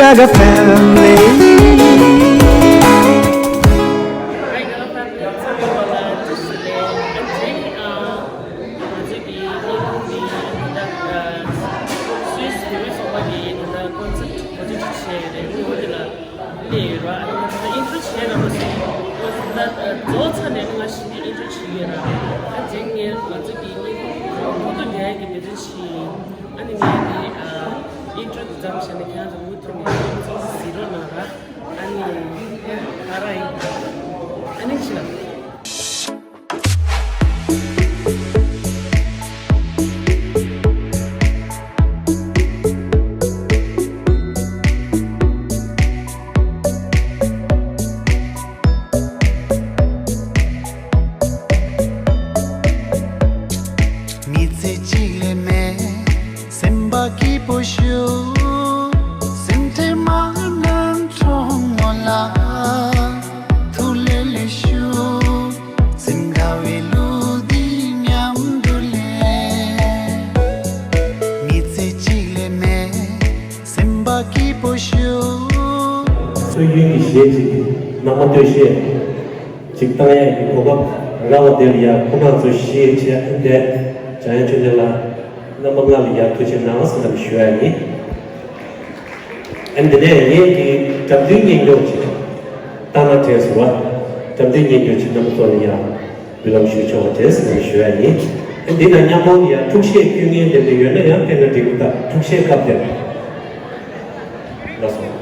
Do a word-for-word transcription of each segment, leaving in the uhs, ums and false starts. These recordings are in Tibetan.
Like a family. ཨ་ནི་ངས་ཨ་ཨིན་ཊྲོ་དེ་མཚམས་བཞག་ནས་ཁྱེད་རང་ཚོ་མུ་མཐུད་ནས་ཨིན་ཊར་བིའུ་ཚོ་གཟིགས་རོགས་གནང་ར། ཨ་ནི་ཨ་ར་ཨི་ཨ་ནི་ཕྱི་ལ། མི་ཚེ་གཅིག་ལས་མེད། སེམས་པ་སྐྱིད་པོ་ཞུ། སེམས་ཁྲལ་མ་གནང་གྲོགས་མོ་ལ། ཐུགས་ལས་ལས་ཞུ། སེམས་དགའ་བའི་གླུ་འདི་མཉམ་དུ་ལེན། མི་ཚེ་གཅིག་ལས་མེད། སེམས་པ་སྐྱིད་པོ་ཞུ། སྲོལ་རྒྱུན་གྱི་གཞས་ཅིག་ནང་མ་སྟོད་གཞས་ཅིག་བཏང་ཡས་ཀྱི་གོ་སྐབས་རག་པ་དེ་ལ་ཡང་ཁོང་རྣམ་ཚོ་གཞས་བྱས་ཨ་ནི་འདས་འཇམ་དབྱངས་ཆོས་སྒྲོན་ལགས་རྣམ་པ་ལྔ་ལ་ཡང་ཐུགས་རྗེ་གནང་ཟེར་ནས་ཞུ་ཡ་ཡིན། ཨ་ནི་དེ་ནས་ངས་ཀྱི་དགྲ་འདུལ་སྙན་གྲགས་ཅིག་བཏང་ན་དྲན་སོང་བ། དགྲ་འདུལ་སྙན་གྲགས་ཅིག་རྣམ་པ་ཚོ་ལ་ཡང་འབུལ་ལམ་ཞུ་ཆོག་པ་བྱས་ཟེར་ནས་ཞུ་ཡ་ཡིན། ཨ་ནི་འདི་ན་མཉམ་པོ་ཡང་འཁྲུག་ཆས་སྐྱོན་ངན་དེ་འདྲ་ཡོད་ན་ཡང་སྤེལ་ན་འགྲིག་གི་འདུག་འཁྲུག་ཆས་སྐབས་དེར། ལགས་སོ།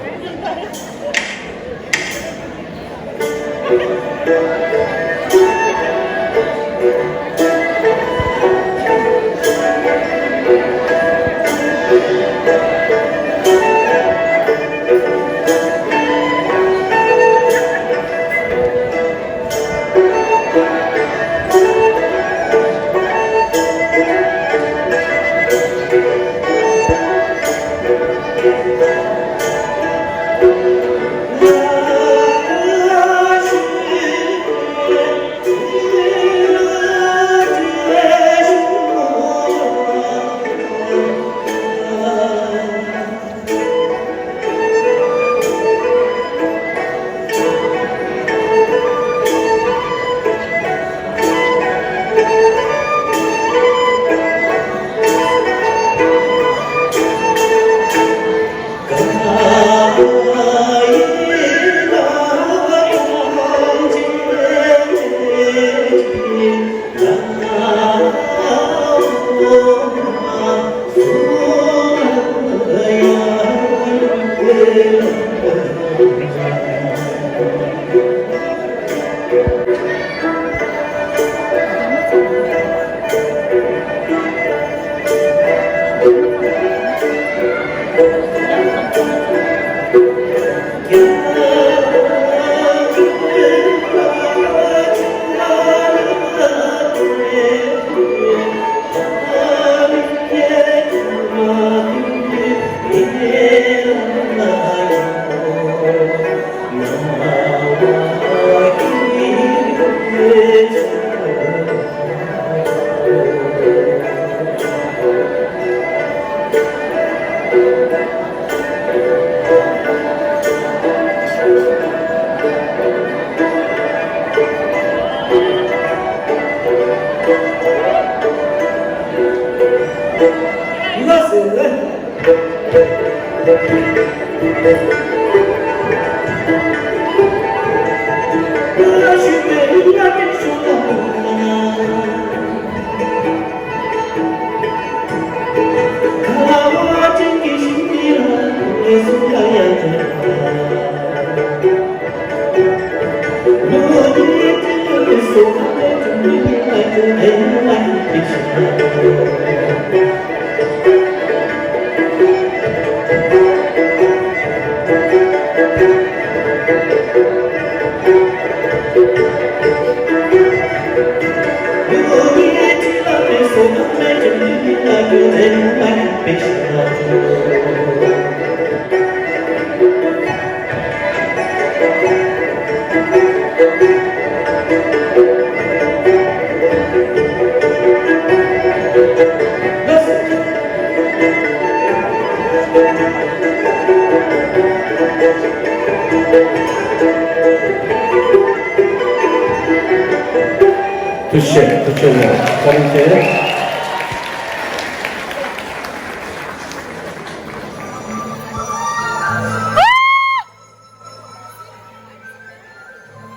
ཐུགས་རྗེ་ཆེ། ཐུགས་རྗེ་ཆེ། བཀའ་དྲིན་ཆེ།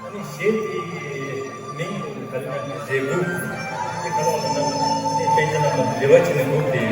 ཨ་ནི་གཞས་དེའི་མིང་ག་རེ་ན་གཞས་འགོ་དེ་ག་རེ་ལབ་ན་དེ་པཎ་ཆེན་བླ་མ་རེ་བ་བྱས་ནས་འགོ་དེ།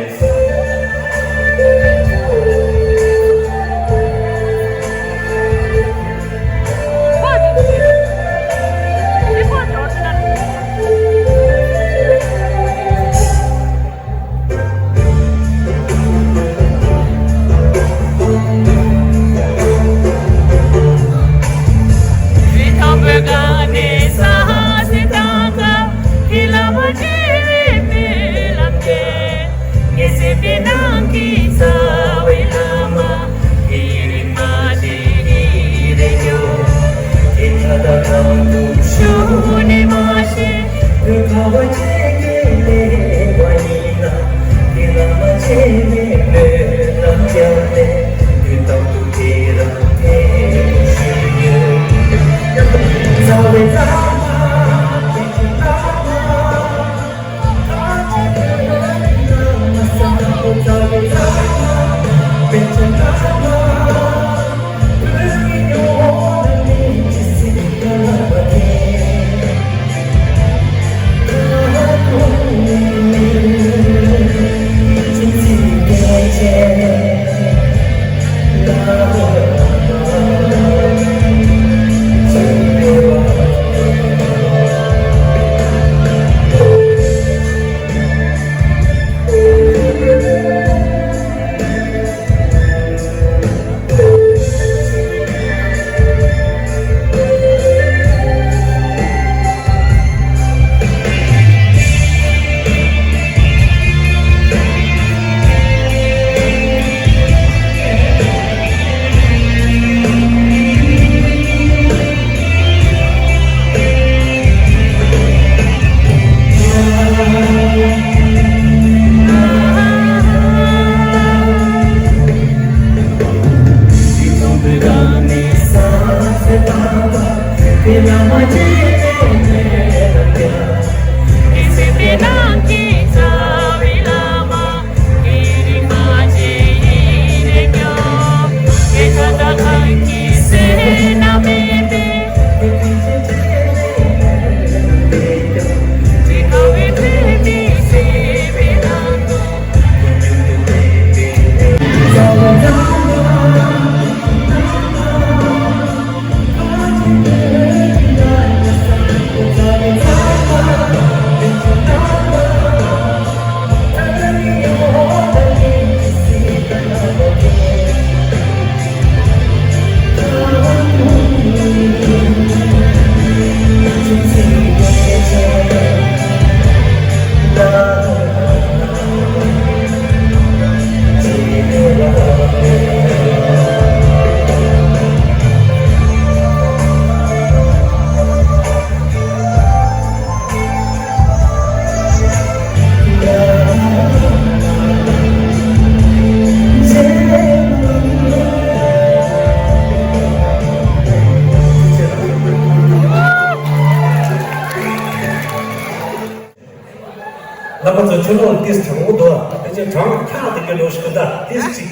རྣམ་པ་ཚོ་ཁྱོད་རང་ལ་ཏིས་དྲང་པོ་འདུག་ཨ། དེ་ཚོ་གྲང་འཁྱག་དེ་གི་ལོ་ཞིག་གི་ད་ཏིས་ཅིག་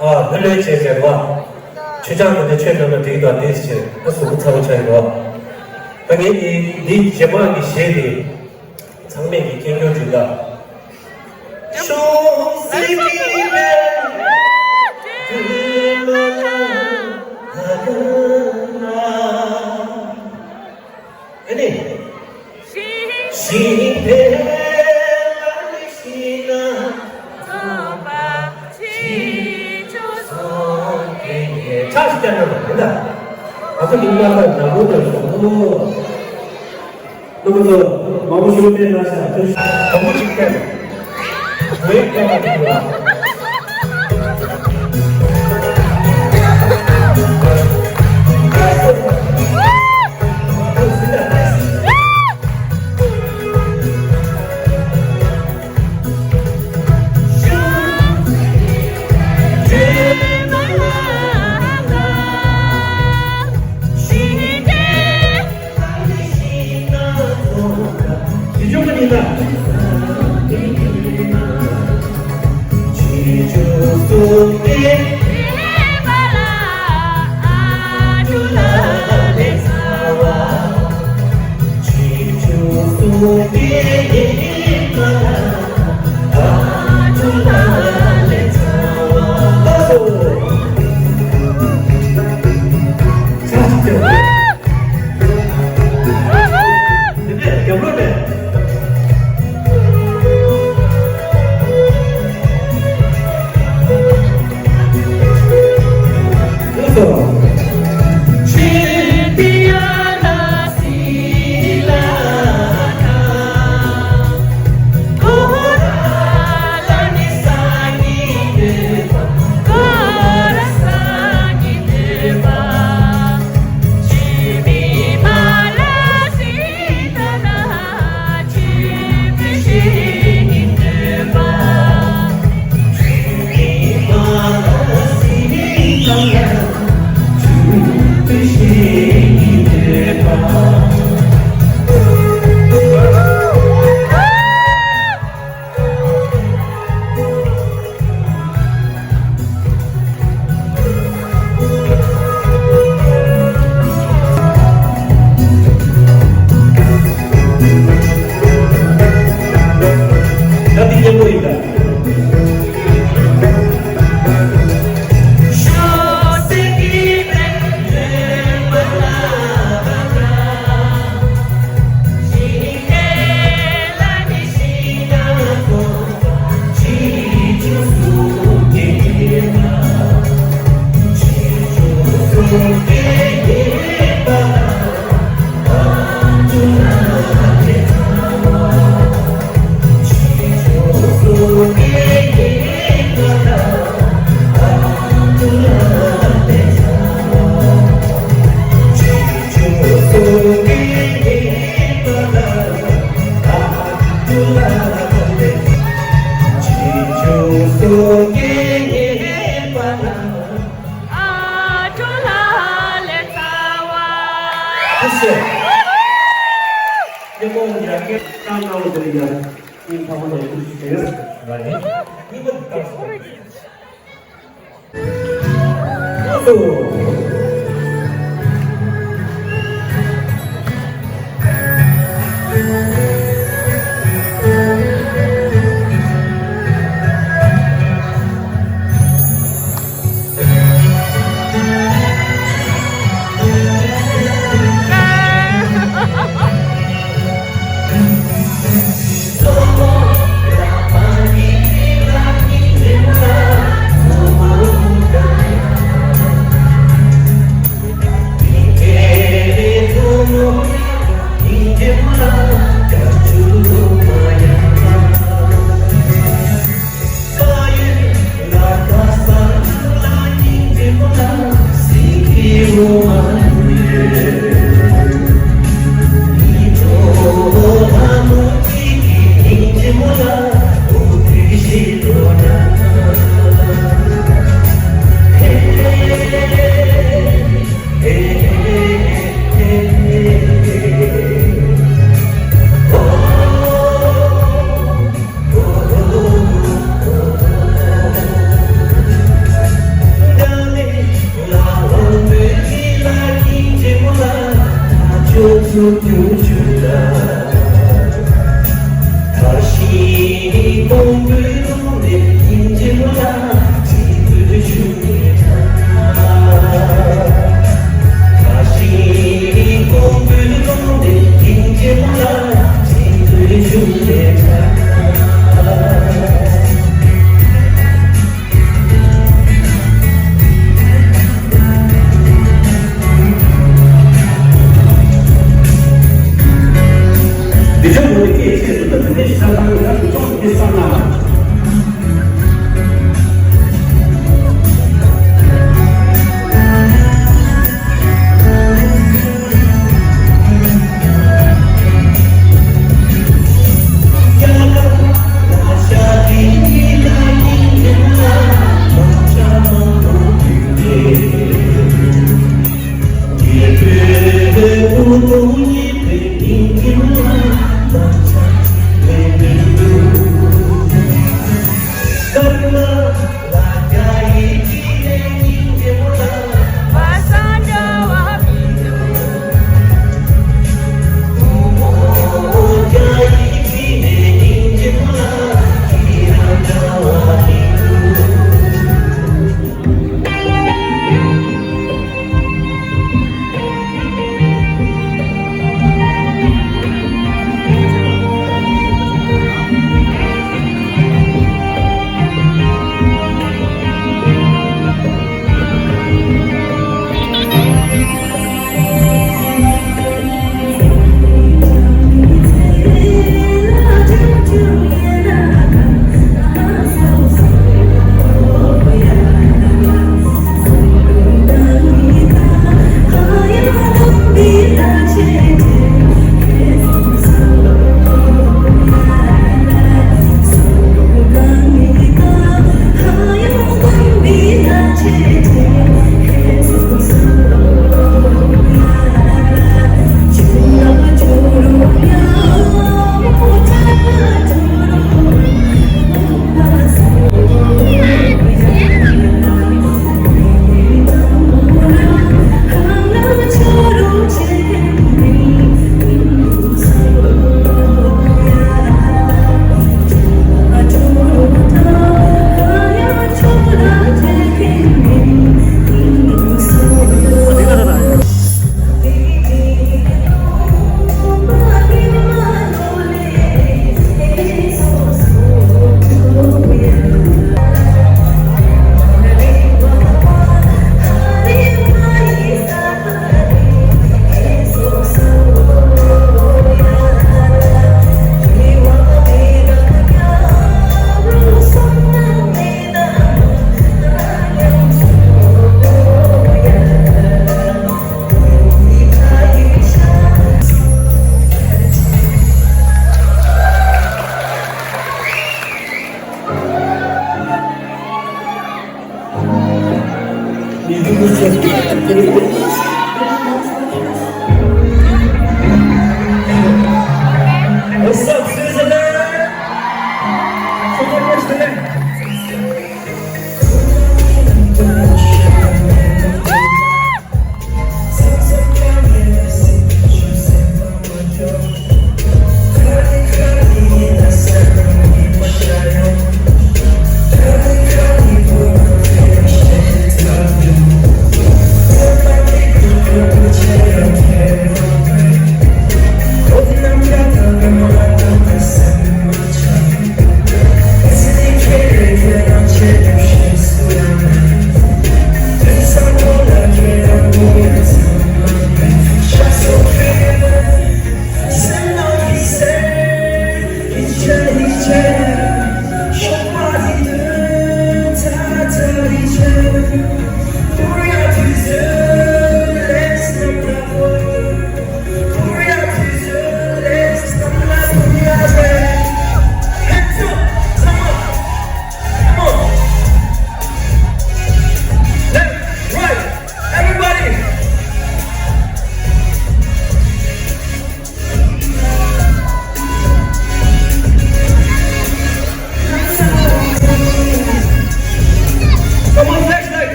ཨ་ལྷོད་ལྷོད་བྱས་བྱས་རོ། ཆོས་ཆང་གི་དེ་ཆོས་དྲང་ན་འགྲིག་ད་ཏིས་བྱས་ད་གཟུགས་པོ་ཚ་པོ་ཆགས་ཡིན་རོ། ད་ངས་ཀྱི་འདི་རྗེས་མ་གི་གཞས་དེ་ཚང་མས་ཀྱི་ཁྱེད་སྐྱོན་བྱུང་ད། ཨ་ནི། ཞིང་དེ་ལ་ནི་ཤིང་ན་ཚོགས་པ་ཆེ་ཆུང་སོགས་ཀྱི་ཕྱག་ཞིག་བརྐྱངས་ན་མི་འདའ། ང་ཚོ་མི་མ་ལ་ནག་པོ་དང་ཞོག་པོ། ནུ་མོ་ཚོ་མང་པོ་ཞུ་སྤེལ་གནང་ཤག་དང་པོ་ཅིག་བལྟས།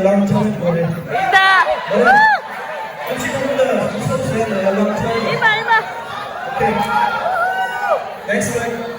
Long time, brother. Brother, I'm sure you know that. I'm so sad that a long time. Okay. Thanks, man.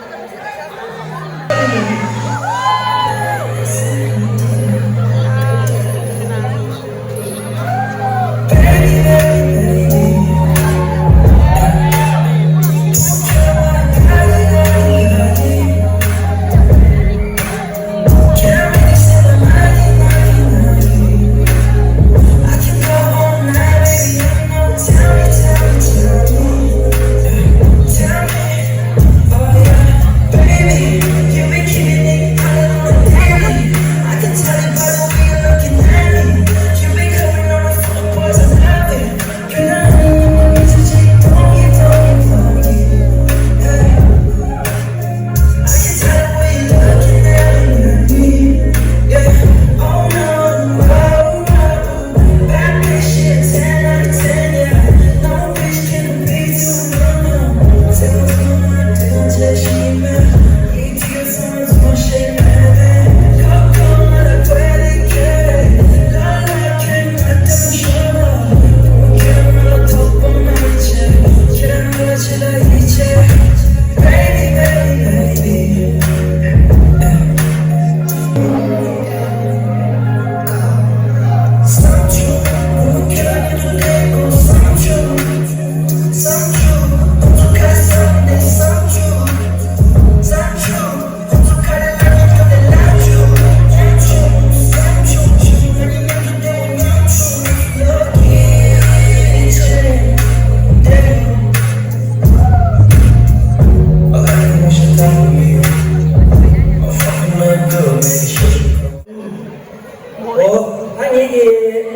ཨོ། ད་ངེད་ཀྱི་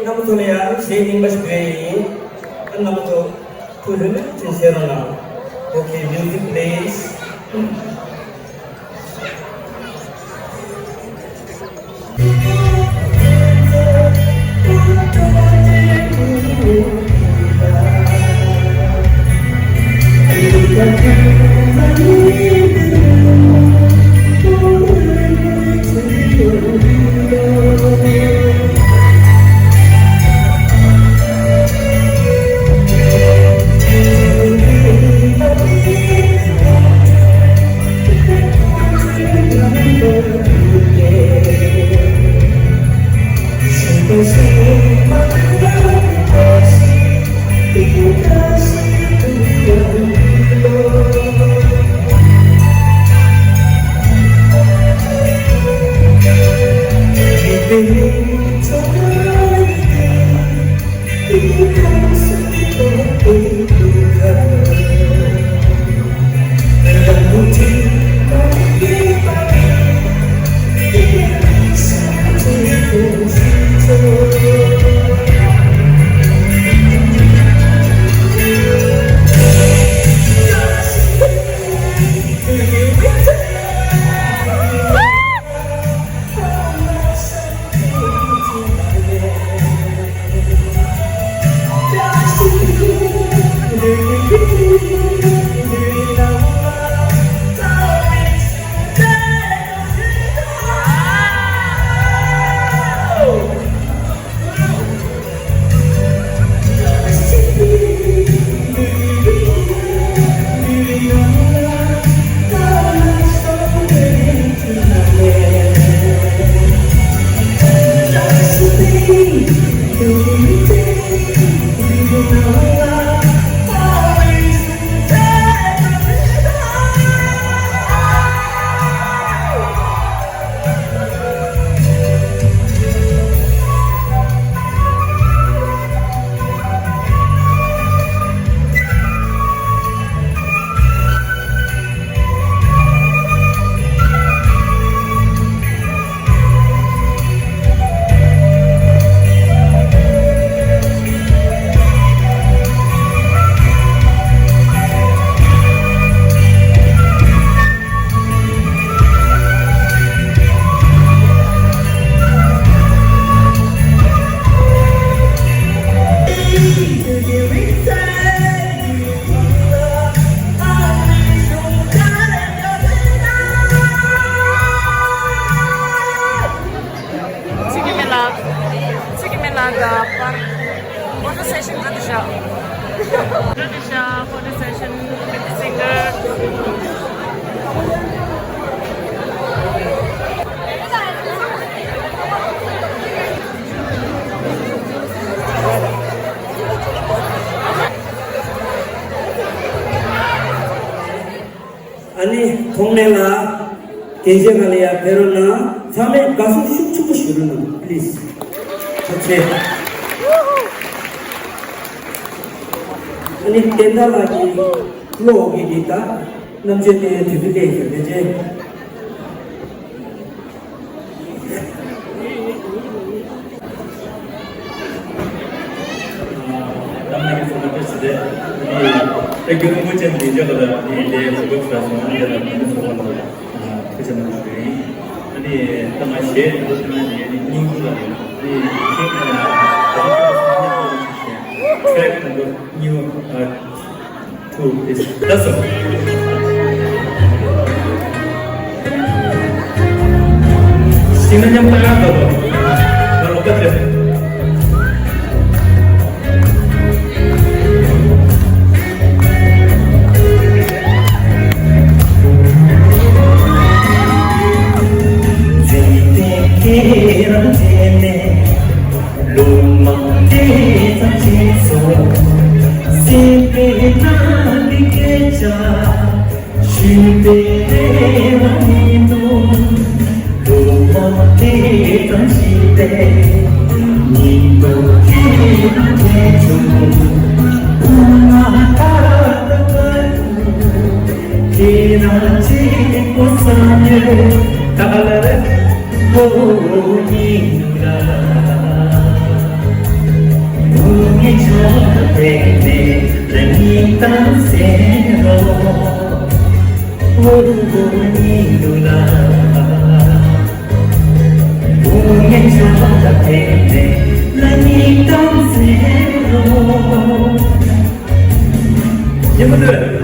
རྣམ་པ་ཚོ་ལ་ཡང་གཞས་རྙིང་པ་ཞིག་སྤྲད་ཡིན། ཨ། རྣམ་པ་ཚོ་ཐུགས་ལྷོད་ལྷོད་ཅིག་བྱེད་རོགས་གནང་། Okay, music please. ཚིག་གི་མེད་ལ་ད་པར་ཕོ་ཊོ་སེ་ཤན་འགྲོ་དུ་བཞག་འགྲོ་དུ་བཞག་ཕོ་ཊོ་སེ་ཤན་སིང་གར། ཨ་ནི་ཐོག་མེད་ལ་རྒན་གཞོན་ག་ལ་ཡ་ཕེབས་རོགས་གནང་། ཚང་མས་དགའ་བསུ་ཤུགས་ཆེན་པོ་ཞུ་རོགས་གནང་། པི་ལི་སི། ཐུགས་རྗེ་ཆེ། ཨ་ནི་བསྟན་དར་ལགས་ཀྱིས་གློག་གི་འདི་ད་རྣམ་དཔྱོད་ལྡན་དུས་ཚོད་བསྟན་ཞུ་དེ་རྗེས། Track number two, please. That's all. Sing the nyam ta ga ba. Ba lo ka te. ལོ་མང་དེ་ཙམ་ཞིག་སོང་། སེམས་པའི་ནང་གི་སྐད་ཆ་ཞུས་པའི་རེ་བ་ཡིན་འདུག་ལོ་མང་དེ་ཙམ་ཞིག་པའི་ཉིན་ཐོ་དེ་ལ་བྲིས་བྱུང་། སྐུ་ངོ་ད་ལྟ་བར་དུ་ཁྱེད་རང་གཅིག་པོ་བསམ་ཡོད། ད་ལ་རེ། ཨོ་ཉི་ར། ཨོ་ཉི་ཆོ་ཏེ་ཏེ་ལ་ཉི་ཏང་སེ་རོ། ཨོ་ཉི་ར། ཨོ་ཉི་ཆོ་ཏེ་ཏེ་ལ་ཉི་ཏང་སེ་རོ། ཉི་མ་དེ།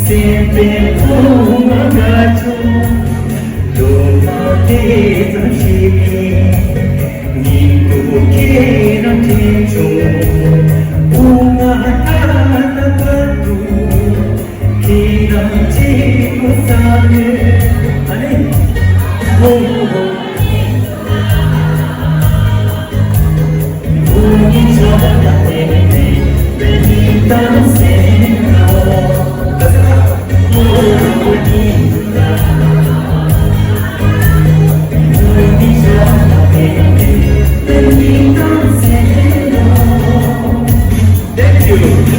སེམས་པའི་ཁོང་ང་འགའ་བྱུང་། ལོ་ན་དེ་ཙམ་ཞིག་ཡིན། ཉིན་དུ་ཁྱེད་རང་དྲན་བྱུང་། དབུ་མ་ད་ལྟ་བར་དུ་ཁྱེད་རང་གཅིག་པུ་བསམ་ཡོད། ཨ་ནི། ཨོ། Thank you.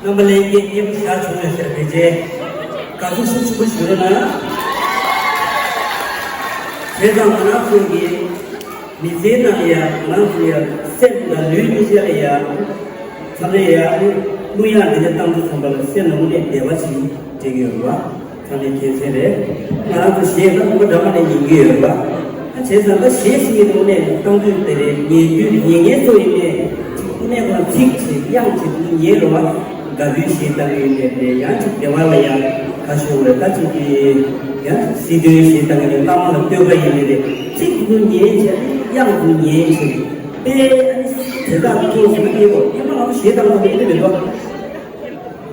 རྣམ་པ་ལྷན་རྒྱས་སྐྱེས་བུ་ཞར་བྱུང་ནས་ཟེར་བའི་རྗེས། དགའ་བསུ་ཤུགས་ཆེན་པོ་ཞུ་རོགས་གནང་། བྱས་ཙང་ང་རང་ཚོ་གི་མི་ཚེའི་ནང་ཡང་ང་རང་ཚོ་ཡང་སེམས་དང་ལུས་གཉིས་ཆ་ལ་ཡང་མཚམས་རེ་ཡང་རྨུགས་ཡངས་འདི་འདྲ་བཏང་དུས་ཙམ་པ་ལ་སེམས་ལ་དངོས་གནས་བདེ་བ་ཞིག་སྤྲད་ཀྱི་ཡོད་པ། ཚང་མས་མཁྱེན་གསལ་རེད། ང་རང་ཚོ་གཞས་ལ་ཁོ་འདྲ་མ་ནས་ཉན་གྱི་ཡོད་པ། ཨ་བྱས་ཙང་ད་གཞས་ཤིག་གི་ཐོག་ནས་གཏམ་རྒྱུད་དེ་རེད། ཉན་རྒྱུ་ཉན་མཁན་ཚོ་ཡིན་ནས་དངོས་གནས་ཁོ་ཚིག་ཅིག་དབྱངས་ཅིག་ཉན་རོགས། དགའ་སྤྲོའི་གཞས་བཏང་གི་ཡོད་ནས་རེད། ཡང་ཅིག་བདེ་བ་ལ་ཡང་ཁ་ཤོར་བ་རེད། ད་ཅིག་གི་ཡང་སྲིད་དོན་གཞས་བཏང་གི་ཡོད། བླ་མ་ལ་བསྟོད་པ་ཡིན་ནི་རེད། ཚིག་དེ་ཚོ་ཉན་བྱས་དབྱངས་དེ་ཚོ་ཉན་བྱས་དཔེ་ཨ་ནི་དོན་དག་དེ་ཚོ་ཟེར་ན་ཡོད་པ། ཡང་མ་ང་ཚོ་གཞས་བཏང་བ་ཡིན་ནི་མེད་པ།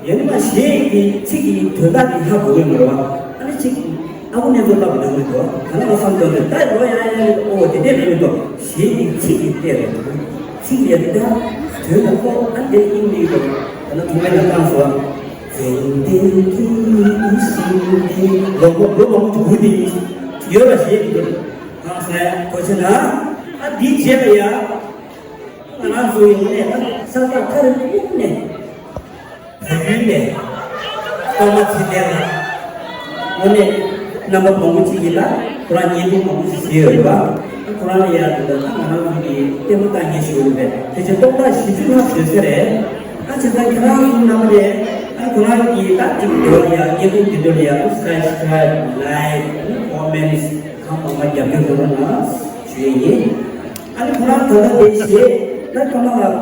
ཡང་ན་གཞས་ཀྱི་ཚིག་གི་དོན་དག་དེ་ཧ་གོ་གི་མ་རེད་བ། ཨ་ནི་ཚིག་ཨ་ཁུ་ནས་ཚོ་ལབ་འདོད་མི་འདུག་ད་ང་བསམ་དོན་དེ་ད་ལོ་ཡང་ཡང་ཡང་ཨོ་དེ་འདྲས་མི་འདུག་གཞས་ཀྱི་ཚིག་གི་སྟེང་ལ་ཚིག་ལས་ད་དོན་དག་ཁོ་ཨ་འདྲས་ཡིན་མི་འདུག་ད་ནི་ཐུང་བའི་ནང་བཏང་སོང་བ། ལོ་ལོ་ལོ་མང་པོ་དུ་དེ་ཡོད་ལ་གཞས་ཀྱི་འདུག་གང་ཟེར་གོ་ཆེ་ན་ཨ་འདི་བྱས་པ་ཡ། ང་རང་ཚོ་ཡིན་ནས་ས་ཐག་ཐར་ནས། བོད་ཡུལ་ནས་ཀརྨ་ཚེ་བརྟན་ལགས། དངོས་གནས་རྣམ་པ་མང་པོ་ཅིག་གིས་ད་ཁོ་རང་བརྙན་ཐུང་མང་པོ་ཞིག་བཟོས་ཡོད་རེད་པ། ཁོ་རང་ལ་ཡང་ད་ལྟ་ང་རང་ཚོ་གིས་ལྟད་མོ་ལྟ་མཁན་ཞིག་ཡོད་རེད་པས། དེ་ཚོ་ཏོག་ཙམ་ཞིབ་འཇུག་ལ་བཟོས་ས་རེད། ད་བྱས་ཙང་ཁྱེད་རང་ཚོ་རྣམ་པ་ལས་ད་ཁོ་རང་གིས་ད་ཅིག་འདི་བ་ལ་ཡང་བརྙན་ཐུང་འདི་ཚོ་ལ་ཡང་subscribe, like, comments གང་མང་མང་རྒྱབ་སྐྱོར་གནང་རོགས་གནང་ཞུ་ཡས་ཡིན། ཨ་ནི་ཁོ་རང་ད་ལྟ་དེ་གཞས་ད་ཀརྨ་ལགས་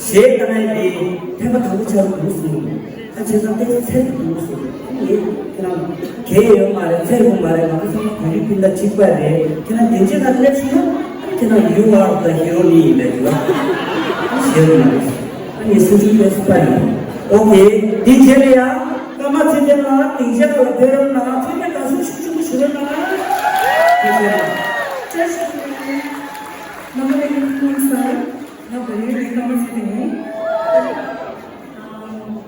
གཞས་བཏང་ཡས་དེ་ཕན་པ་དང་པོ་ཆགས་འདུག་གསུངས། ཨ་བྱས་ཙང་དེ་ཚད་འདུག་གསུངས། ཨ་ནི་ཁྱེད་རང་གལ་ཡོད་མ་རེད། ཚད་ཡོད་མ་རེད། ང་ཚོ་ཚང་མ་བོད་རིགས་སྤུན་ཟླ་གཅིག་པ་རེད། ཁྱེད་རང་དེ་འདྲས་ལ་སླེབས་སོང་ན་ཨ་ནི་ཁྱེད་རང་you are the hero ནི་ཡིན་པས་འདུག་ཨ། ཨ་ནི་གཞས་ཡོད་མ་རེད། ཨ་ནི་སུ་ཞིག་ལས་སུ་པ་ཡིན། ཨོ་ཁེ། དེ་རྗེས་ལ་ཡང་ཀརྨ་ཚེ་བརྟན་ལགས་སྡིངས་ཆ་ཁག་ལ་ཕེབས་རོགས་གནང་། ཚང་མས་དགའ་བསུ་ཤུགས་ཆེན་པོ་ཞུ་རོགས་གནང་། ཐུགས་རྗེ་ཆེ། རྣམ་པ་ལྷན་རྒྱས་སྐུ་ཁམས་བཟང་། ང་བལ་ཡུལ་ནས་ཀརྨ་ཚེ་བརྟན་ཡིན།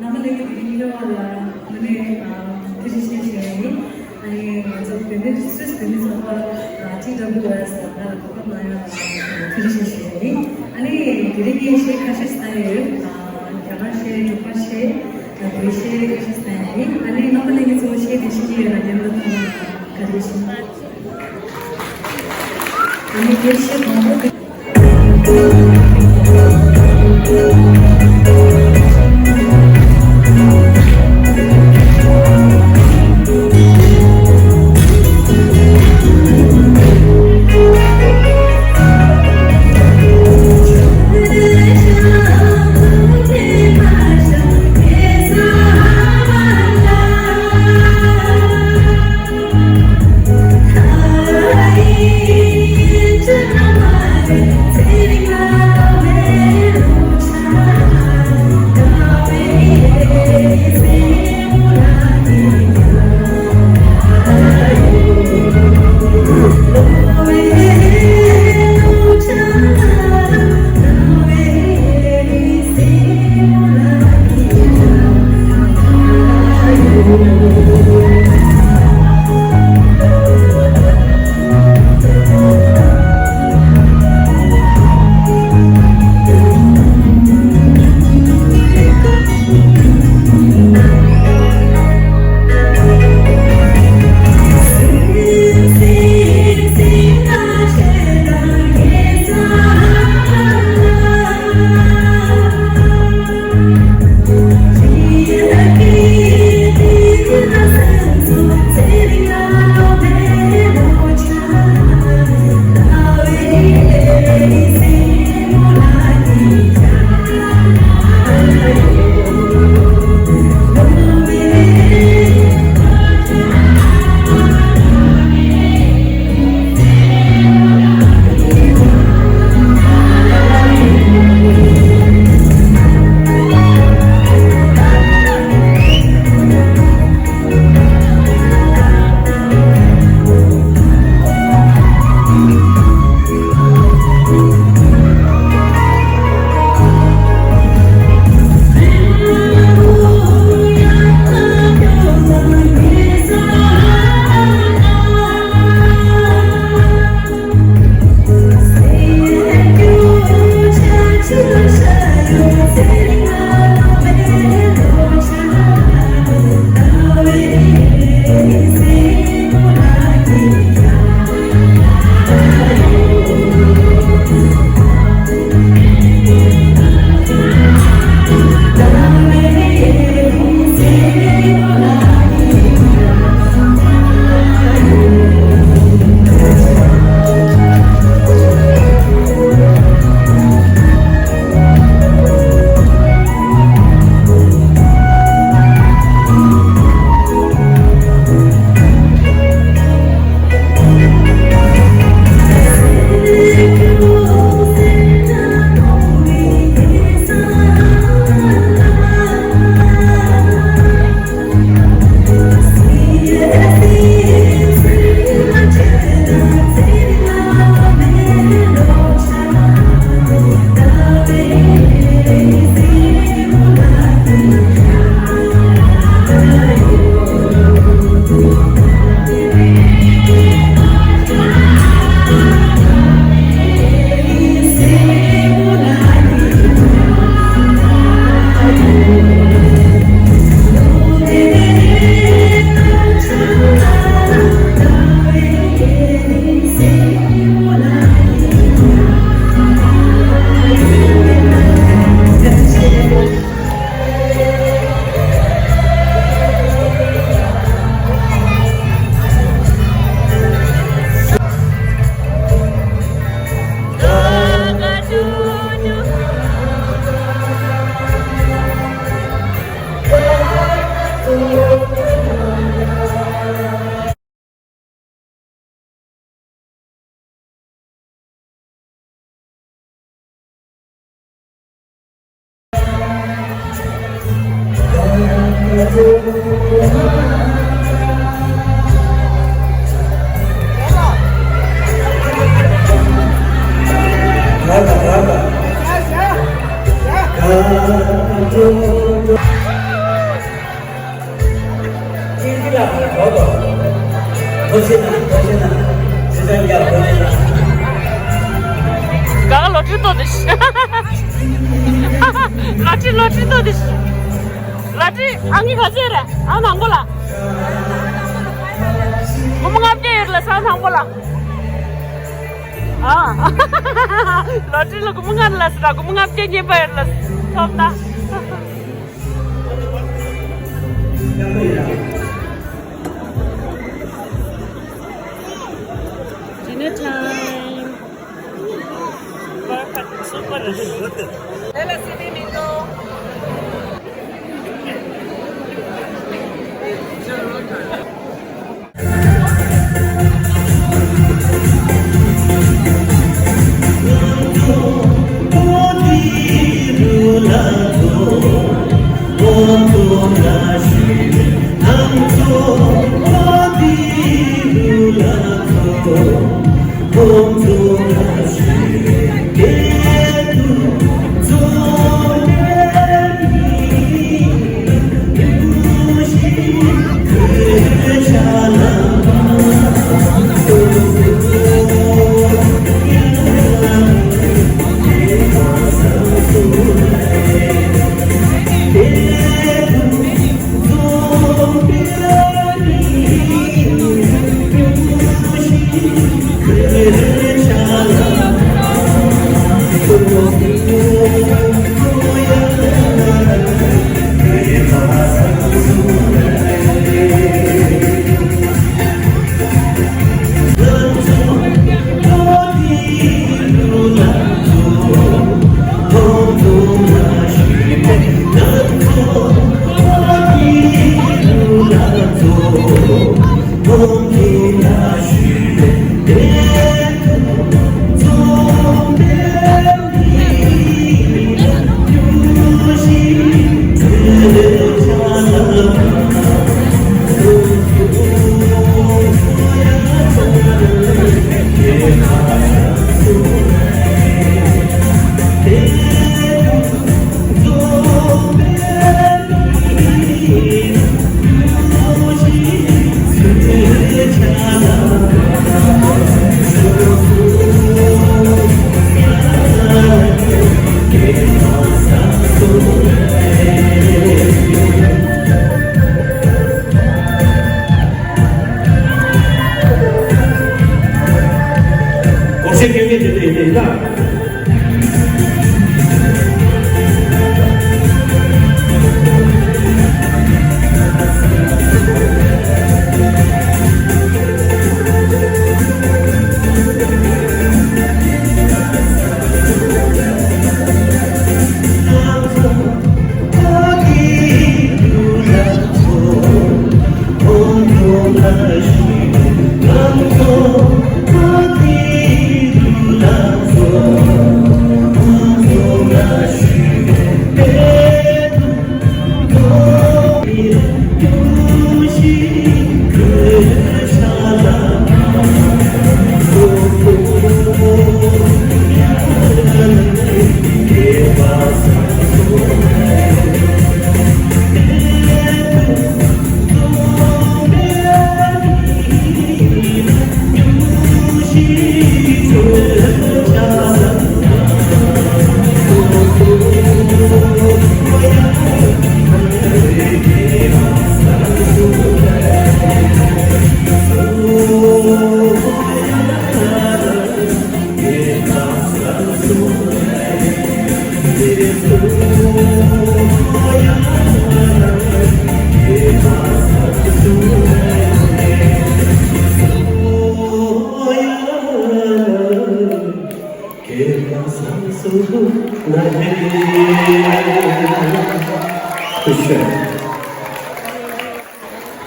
རྣམ་པ་ལྷན་རྒྱས་དེ་རིང་ལ་བ་ལ་ངོས་ནས་ཐུགས་རྗེ་ཆེ་ཞུ་ཡ་ཡིན། ཨ་ནི་ང་ཚོ་བོད་མི་སུད་སི་བོད་མི་ཚོགས་པ་ཊི་ཌབ་ལིའུ་ཨེསི་ལ་ང་ལ་གོ་སྐབས་གནང་ཡ་ཐུགས་རྗེ་ཆེ་ཞུ་ཡ་ཡིན། ཨ་ནི་དེ་རིང་ངས་གཞས་ཁ་ཤས་བཏང་ཡོད། རྒྱ་གར་གཞས། འབྲུག་པ་གཞས། བོད་གཞས་ཁ་ཤས་བཏང་ཡ་ཡིན། ཨ་ནི་རྣམ་པ་ལྷན་རྒྱས་ཚོ་གཞས་དེ་ཤེས་ཀྱི་ཡོད་ན་ཉན་པ་གནང་རོགས་གནང་། བཀའ་དྲིན་ཆེ། ཨ་ནི་དེ་གཞས་དང་པོ་དེ། ག་ག་ལོ་ཊི་རི་ལྟོ་དེ། ལོ་ཊི་རི་ལོ་ཊི་རི་ལྟོ་དེ། ལོ་ཊི་རི་ཨང་ཀི་ག་ཚོད་རེད། ཨང་དང་པོ་ལ། སྒོར་མོ་ལྔ་བརྒྱ་ཡོད་ལ་ས་དང་པོ་ལ། ཨ། ལོ་ཊི་རི་ལ་སྒོར་མོ་ལྔ་ལ་ས་དང་སྒོར་མོ་ལྔ་བརྒྱ་རྙེད་པ་ཡོད་ལ་ཐོབ་ན། Dinner time. Perfect. Super.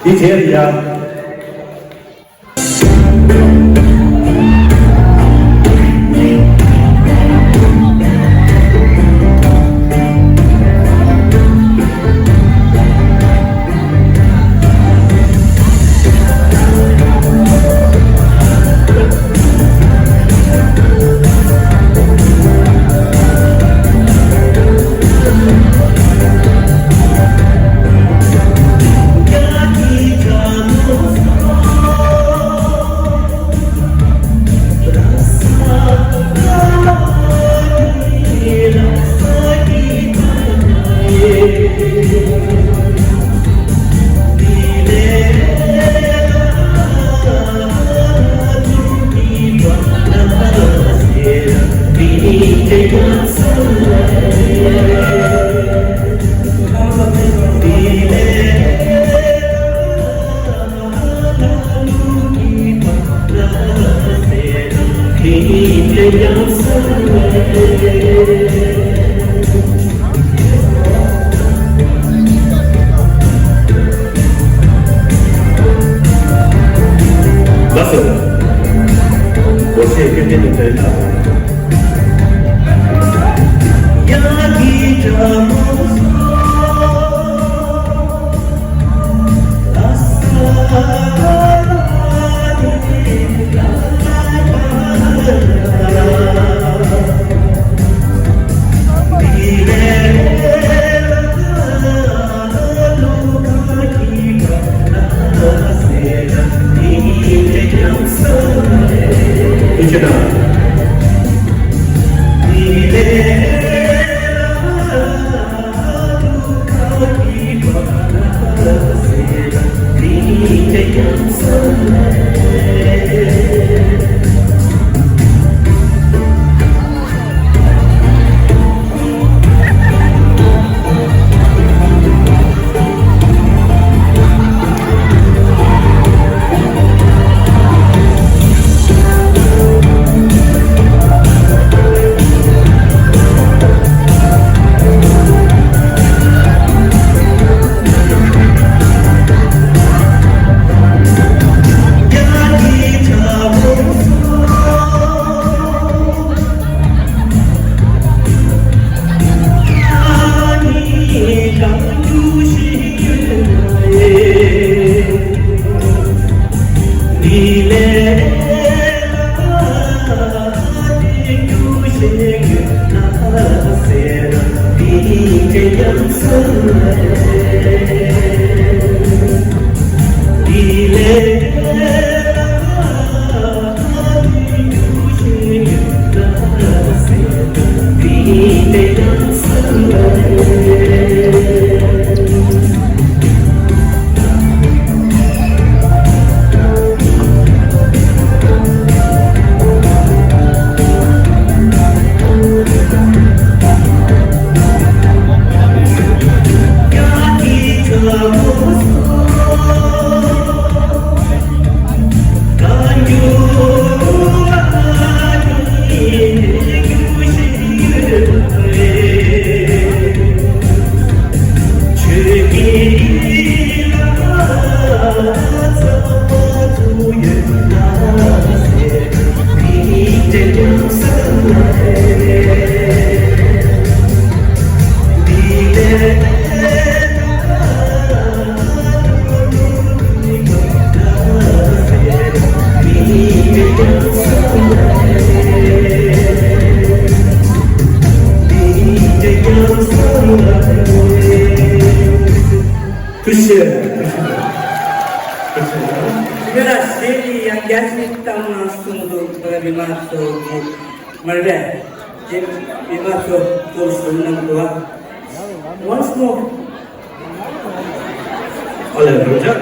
འདི་བྱས་ཡ། ཐུགས་རྗེ་ཆེ། ཐུགས་རྗེ་ཆེ། མི་ལ་ཞེ་ནི་ཡང་རྒྱ་ཆེ་བཏང་ན་གསུང་འདུག་མི་མ་ཚོ་གི་མར་རེད། མི་མ་ཚོ་ཚོ་གསུང་གནང་འདུག Once more. ཨ་ལས་རོ་ཅག་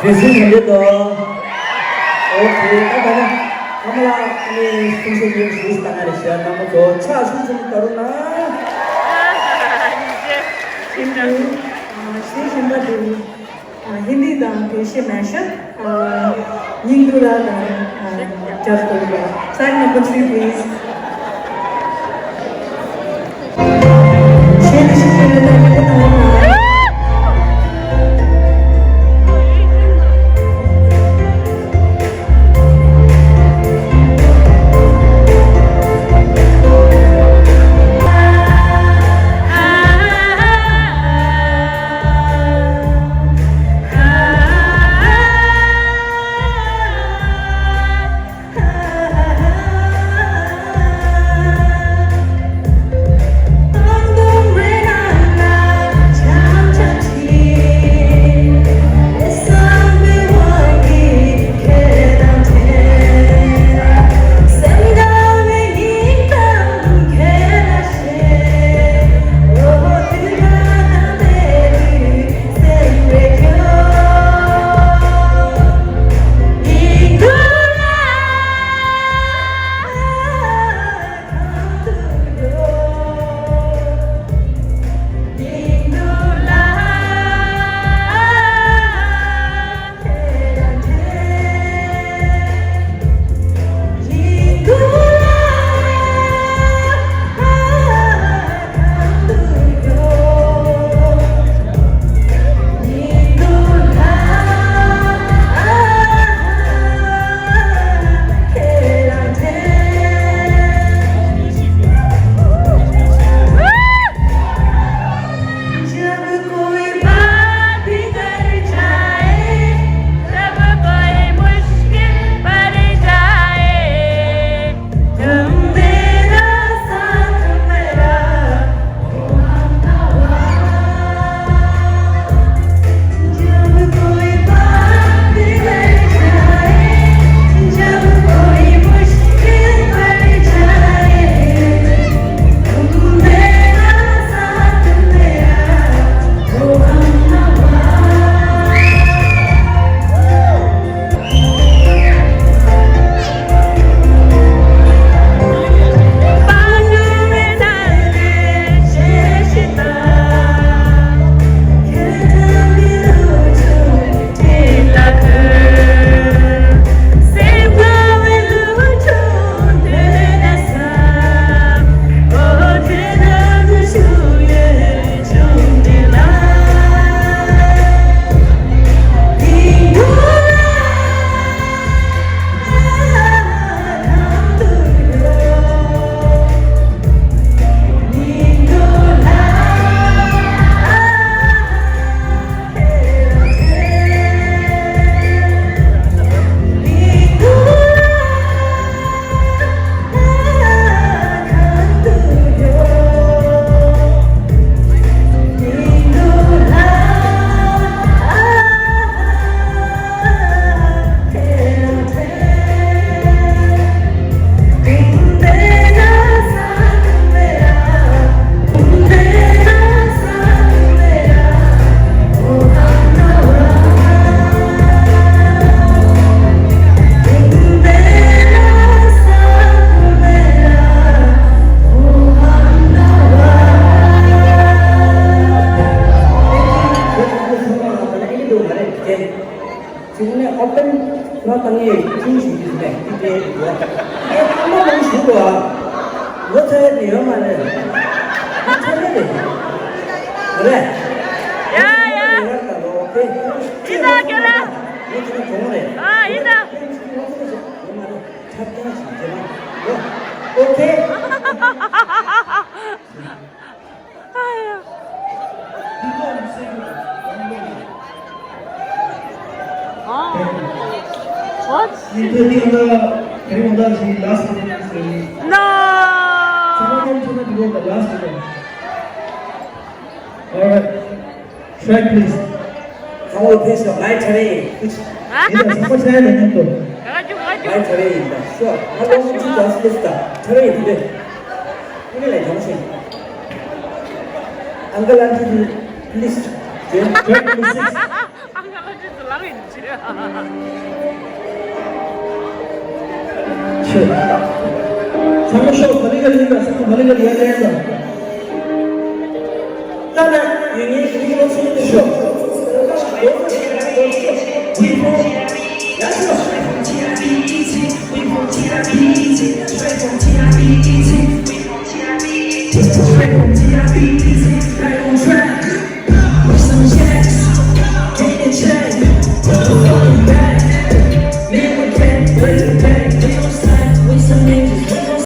དེ་སུ་མི་འདུག་ཨོ་ཁེ། ད་ད་ན་ཨ་མ་ལགས་ནས་གསུང་བཤད་ཉིན་ཞུས་ལྟ་ན་རེ་བཤད་ན་མ་གོ་ཆ་ཆུང་ཆུང་ད་རུང་ན། ཤིན་ཏུ་ཤེས་བཞིན་པ་དེ། ཧིན་དི་དང་བོད་གཞས་མེད་ཤག་སྙིང་སྡུག་ལ་དང་། Just go back. Track number three, please. ཡ་ཡ། ཡིན་ད་ཁྱོད་རང་། ཨ་ཡིན་ད། ཨོ་ཁེ། ཨ་ཡ། What? Last performance. No. Someone come to the last one. All right. Track, please. How will this of my train? It's a much higher than you. My train. Sure. How long did you just lift up? Train. Uncle, auntie, please. Track, please.